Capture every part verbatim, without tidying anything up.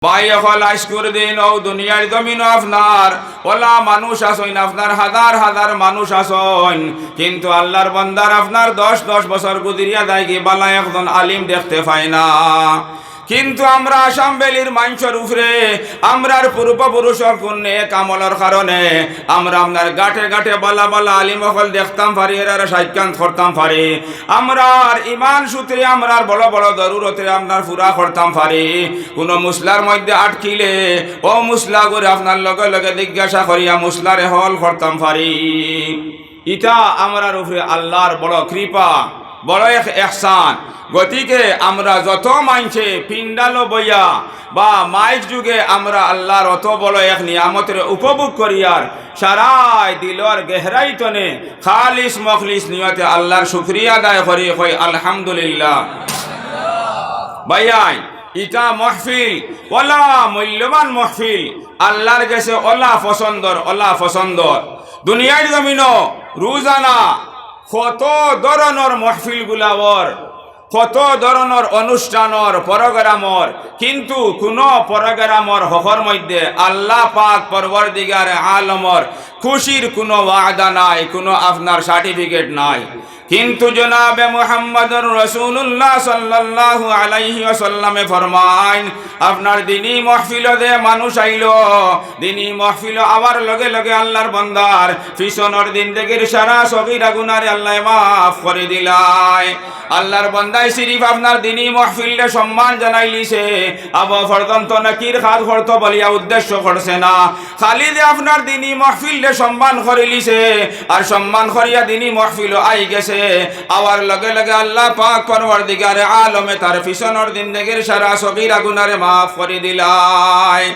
ভাই অকল, আইজকুর দিন অউ দুনিয়ার জমিনো আপনার অলা মানুষ আছইন, আপনার হাজার হাজার মানুষ আছইন, কিন্তু আল্লার বন্দার আপনার দশ দশ বছর গুজরিয়া যায়গি, বালা একজন আলিম দেখতে পায় না। কিন্তু আমরা আসাম ভ্যালির মানষর উপরে আমরার পূর্বপুরুষর কুন নেক আমলর কারণে আমরা আপনার গাটে গাটে বালা বালা আলিম অকল দেখতাম পারি, এরারে সাক্ষাৎ করতাম পারি। আমরার ইমান সূত্রে আমরার বড় বড় জরুরতরে আপনার পুরা করতাম পারি। কুনু মুসলার মধ্যে আটকিলে অউ মুসলাগুরে আপনার লগে লগে জিজ্ঞাসা করিয়া মুসলারে হল করতাম পারি। ইটা আমরার উপরে আল্লার বড় কৃপা, বড় এক এহসান। গতিকে আমরা যত মানষে পিন্ডালো বইয়া বা মাইক যুগে আমরা আল্লার অত বড় এক নিয়ামতরে উপভোগ করিয়ার সারাই দিলর গেহরাই তনে খালিস মখলিস নিয়তে আল্লার শুকরিয়া আদায় করি, কই আলহামদুলিল্লাহ। ভাইয়াইন, ইটা মহফিল, অলা মূল্যবান মহফিল, আল্লার গেছে অলা পছন্দর, অলা পছন্দর। দুনিয়ার জমিনো রোজানা কত ধরনর মহফিলগুলা অর, কত ধরনর অনুষ্ঠানর, প্রোগ্রামর, কিন্তু কুনু প্রোগ্রামর হকর মধ্যে আল্লা পাক পরওয়ারদিগারে আলমর খুশির কুনু ওয়াদা নাই, কুনু আপনার সার্টিফিকেট নাই। কিন্তু জনাবে মুহাম্মদুর রাসূলুল্লাহ সাল্লাল্লাহু আলাইহি ওয়াসাল্লামে ফরমাইন, আপনার দিনি মহফিলো যে মানুষ আইলো, দিনি মহফিলো আওয়ার লগে লগে আল্লার বন্দার পিছনর জিন্দেগির সারা সগীরা গুনারে আল্লায় মাফ করি দিলায়। আল্লার বন্দায় সিরিফ আপনার দিনি মহফিলরে সম্মান জানাইলিছে, আবো পর্যন্ত নেকির কাজ করতো বলিয়া উদ্দেশ্য করছে না। খালি যে আপনার দিনি মহফিলরে সম্মান করিলিছে, আর সম্মান করিয়া দিনি মহফিলো আই গেছে, আওয়ার লগে লগে আল্লা পাক পরওয়ারদিগারে আলমে তার পিছনর জিন্দেগির সারা সগীরা গুনারে মাফ করি দিলায়।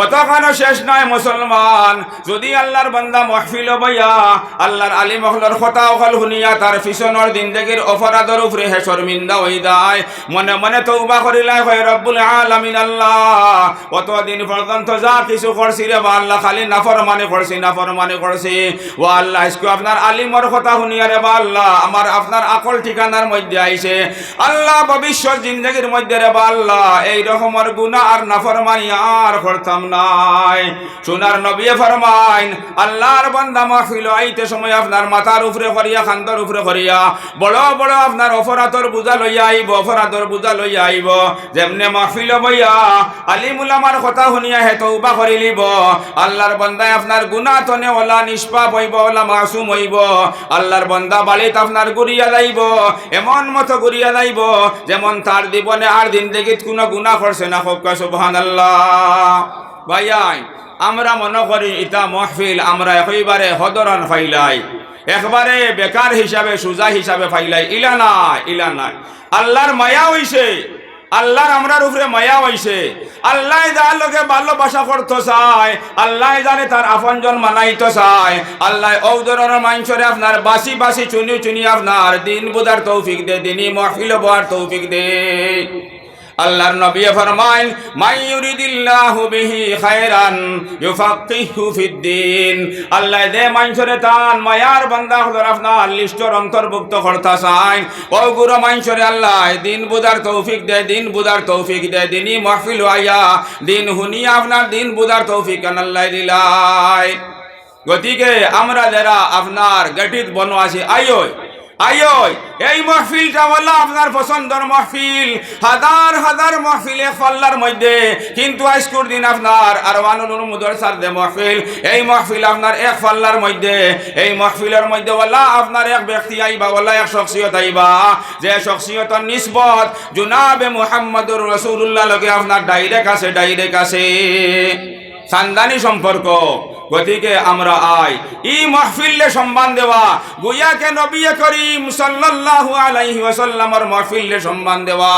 অতখানো শেষ নায় মুসলমান, যুদি আল্লার বন্দা মহফিলো বইয়া আল্লার আলিম অকলর কথা অকল হুনিয়া তার পিছনর জিন্দেগির অপরাধর উপরে হে শর্মিন্দা অই যায়, মনে মনে তওবা করিলায়, কয়, রব্বুল আলামিন আল্লা, অতদিন পর্যন্ত যা কিছু করছি রে বা আল্লা, খালি নাফরমানি করছি, নাফরমানি করছি। ও আল্লা, আইজকু আপনার আলিমর কথা হুনিয়া রে বা আল্লা, আমার আপনার আকল ঠিকানার মধ্যে আইছে। আল্লা, ভবিষ্যৎ জিন্দেগির মধ্যে রে বা আল্লা, এই রকমর গুনা আর নাফরমানি আর করতাম নায়। সোনার নবীয়ে ফরমাইন, আল্লার বন্দা মহফিলো আইতে সময় আপনার মাথার উপরে করিয়া, কান্দর উপরে করিয়া, বড় বড় আপনার অপরাধর বুঝা লইয়া আইবো, অপরাধর বুঝা লইয়া আইবো। যেমনে মহফিলো বইয়া আলিম উলামার কথা হুনিয়া হে তওবা করিলিবো, আল্লার বন্দায় আপনার গুনা তনে অলা নিষ্পাপ অইবো, অলা মাসুম অইবো। আল্লার বন্দা বাড়িত আপনার ঘুরিয়া যাইবো, এমন মতো ঘুরিয়া যাইবো, যেমন তার জীবনে আর জিন্দেগিত কুনু গুনা করছে না। কউক্কা সুবহানাল্লাহ। ভাইয়াইন, আমরা মনো করি ইতা মহফিল আমরা একেবারে হদরান পাইলাই, একবারে বেকার হিসাবে, সুজা হিসাবে পাইলাই, ইলা নায়, ইলা নায়। আল্লার মায়া অইছে, আল্লার আমরার উপরে মায়া অইছে। আল্লায় যার লগে ভালোবাসা করতো চায়, আল্লায় যারে তার আপনজন মানাইতো চায়, আল্লায় অউ ধরনর মানষরে আপনার বাছি বাছি চুনি চুনি আপনার দিন বুঝার তৌফিক দে, দিনি মহফিলো বওয়ার তৌফিক দে। আল্লার নবীয়ে ফরমাইন, মান ইউরিদিল্লাহু বিহি খায়রান ইউফাক্কিহু ফিদ্দিন। আল্লায় যে মানষরে তান মায়ার বন্দা অকলর আপনার লিস্টর অন্তর্ভুক্ত করতা চাইন, অউ গুরু মানষরে আল্লায় দিন বুঝার তৌফিক দে, দিন বুঝার তৌফিক দে, দিনি মহফিলো আইয়া দিন হুনিয়া আপনার দিন বুঝার তৌফিক খান আল্লায় দিলায়। গতিকে আমরা যেরা আপনার গেটিত বনো আছি, আইওই, আইওই, এই মহফিলটা অলা আপনার পছন্দর মহফিল। হাজার হাজার মহফিল এক পাল্লার মধ্যে, কিন্তু আইজকুর দিন আপনার আরওয়ানুল উলুম মাদ্রাসার যে মহফিল, এই মহফিল আপনার এক পাল্লার মধ্যে। এই মহফিলর মধ্যে অলা আপনার এক ব্যক্তি আইবা, অলা এক শখসিয়ত আইবা, যে শখসিয়তর নিসবত জনাবে মুহাম্মদুর রাসূলুল্লাহ লগে আপনার ডাইরেক্ট আছে, ডাইরেক্ট আছে। খানদানি সম্পর্ক। গতিকে আমরা আই, ই মহফিলরে সম্মান দেওয়া, গুয়াকে নবী করিম সাল্লাল্লাহু আলাইহি ওয়াসাল্লামর মহফিলরে সম্মান দেওয়া।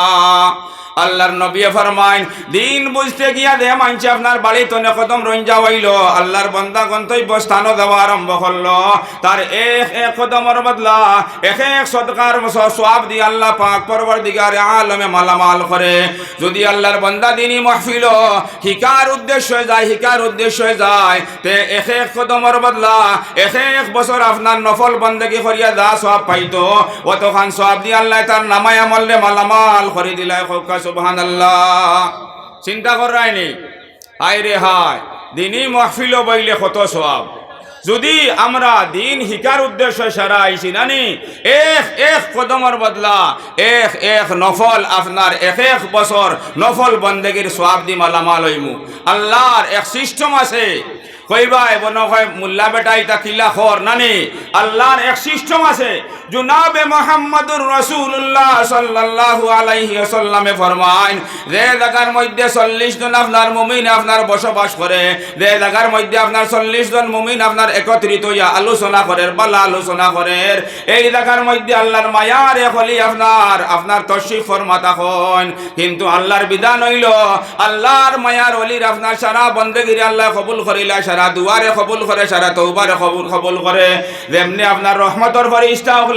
আল্লার নবীয়ে ফরমাইন, দিন বুঝতে গিয়া যে মানষে আপনার বাড়িত অনেক কদম রইঞ্জা অইলো, আল্লার বন্দা গন্তব্য স্থানো যাওয়া আরম্ভ করলো, তার এক এক কদমর বদলা এক এক সদকার স-, সওয়াব দিয়া আল্লা পাক পরওয়ারদিগারে আলমে মালামাল করে। যুদি আল্লার বন্দা দিনি মহফিলো হিকার উদ্দেশ্যে যায়, হিকার উদ্দেশ্যে যায়, তে এক এক কদমর বদলা এক এক বছর আপনার নফল বন্দেগি করিয়া যা সওয়াব পাইতো, অতখান সওয়াব দিয়া আল্লায় তার নামায় আমলরে মালামাল করি দিলায়। কউক্কা সুবহানাল্লাহ। চিন্তা কররায়নি? হায় রে হায়, দিনি মহফিলো বইলে কত সওয়াব। যুদি আমরা দিন হিকার উদ্দেশ্যে সারা আইছি নানি, এক এক কদমর বদলা এক এক নফল, আপনার এক এক বছর নফল বন্দেগির সওয়াব দি মালামাল অইমু। আল্লার এক system আছে, কইবায় মনো কয়, "মুল্লা বেটা, ইতা কিলা কর নানি?" আল্লার এক system আছে। জনাবে মুহাম্মাদুর রাসূলুল্লাহ সাল্লাল্লাহু আলাইহি ওয়াসাল্লামে ফরমাইন, যে জাগার মধ্যে চল্লিশ জন আপনার মুমিন আপনার বসবাস করে, যে জাগার মধ্যে আপনার চল্লিশ জন মুমিন আপনার একত্রিত অইয়া আলোচনা করের, বালা আলোচনা করের, এই জাগার মধ্যে আল্লার মায়ার এক অলি আপনার, আপনার তশরিফ ফরমা থাকইন। কিন্তু আল্লার বিধান অইলো, আল্লার মায়ার অলির আপনার সারা বন্দেগিরে আল্লায় কবুল করিলায়, সারা দুয়ারে কবুল করে, সারা তওবারে কবুল, কবুল করে। যেমনে আপনার রহমতর ফিরিস্তা অকলে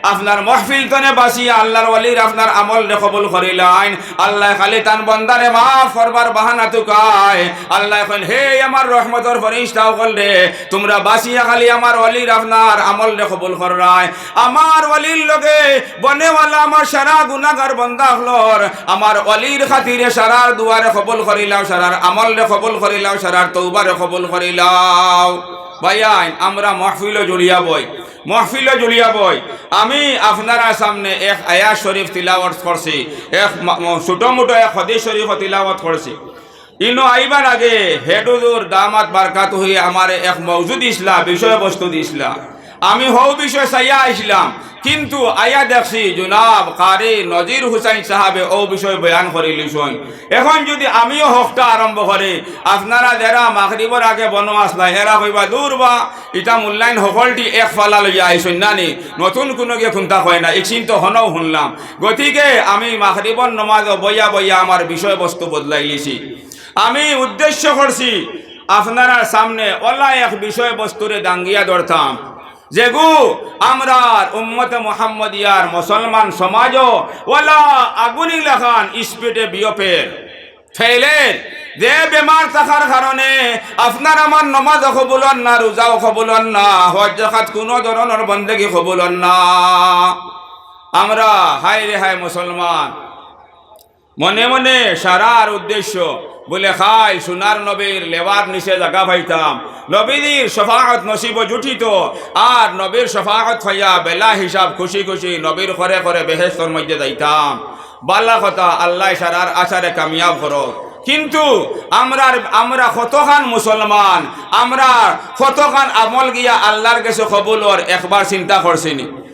আপনার মহফিল তনে বাছিয়া আল্লার অলির আপনার আমলরে কবুল করিলাইন, আল্লায় খালি তান বন্দারে মাফ করবার বাহানা তুকায়। আল্লায় কইন, "হে আমার রহমতর ফিরিস্তা অকলরে, তুমরা বাছিয়া খালি আমার অলির আপনার আমলরে কবুল কররায়।" আমার অলির লগে বনেওয়ালা আমার সারা গুনাগার বন্দা অকলর, আমার অলির খাতিরে সারার দুয়ারে কবুল করিলাও, সারার আমলরে কবুল করিলাও, সারার তওবারে কবুল করিলাও। ভাইয়াইন, আমরা মহফিলো জুড়িয়া বই, মহফিলো জুড়িয়া বই। আমি আপনারার সামনে এক আয়াত শরীফ তিলাওয়াত করছি, এক মা-, ম-, ছোট মোটো এক হাদিস শরীফ তিলাওয়াত করছি। ইনো আইবার আগে হেড হুজুর দামাত বারকাতুহু আমারে এক মৌজু দিছলা, বিষয়বস্তু দিছলা। আমি হউ বিষয় চাইয়া আইছলাম, কিন্তু আইয়া দেখছি জনাব কারি নজির হুসাইন সাহেবে অউ বিষয় বয়ান করিলিছইন। এখন যুদি আমিও হকটা আরম্ভ করি, আপনারা যেরা মাগরিবর আগে বনো আছলা, এরা কইবা, "দূর বা, ইতা মুল্লাইন হকলটি এক ফালা লইয়া আইছইন না নি, নতুন কুনু গিয়ে কুন্তা কয় না, ইকশিন তো হনও হুনলাম।" গতিকে আমি মাগরিবর নমাজো বইয়া বইয়া আমার বিষয়বস্তু বদলাইলিছি। আমি উদ্দেশ্য করছি আপনারার সামনে অলা এক বিষয়বস্তুরে দাঙ্গিয়া ধরতাম, যেগু আমরার উম্মতে মুহাম্মদিয়ার মুসলমান সমাজো অলা আগুনি লাখান স্পিডে বিয়পের, ফেলের, যে বেমার থাকার কারণে আপনার আমার নমাজ কবুল অর না, রোজাও কবুল অর না, হজ জাকাত কুনু ধরনর বন্দেগি কবুল অর না। আমরা হায় রে হায় মুসলমান, মনে মনে সারার উদ্দেশ্য বুলে, খাইল সোনার নবীর লেওয়ার নিচে জাগা পাইতাম, নবীজির শফাআত নসিবো জুটিতো, আর নবীর শফাআত পাইয়া বেলা হিসাব খুশি খুশি নবীর ঘরে ঘরে বেহেশতর মধ্যে যাইতাম। বালা কথা, আল্লায় সারার আশারে কামিয়াব করো। কিন্তু আমরার, আমরা কতখান মুসলমান, আমরা কতখান আমল গিয়া আল্লার গেছে কবুল অর, একবার চিন্তা করছি নি?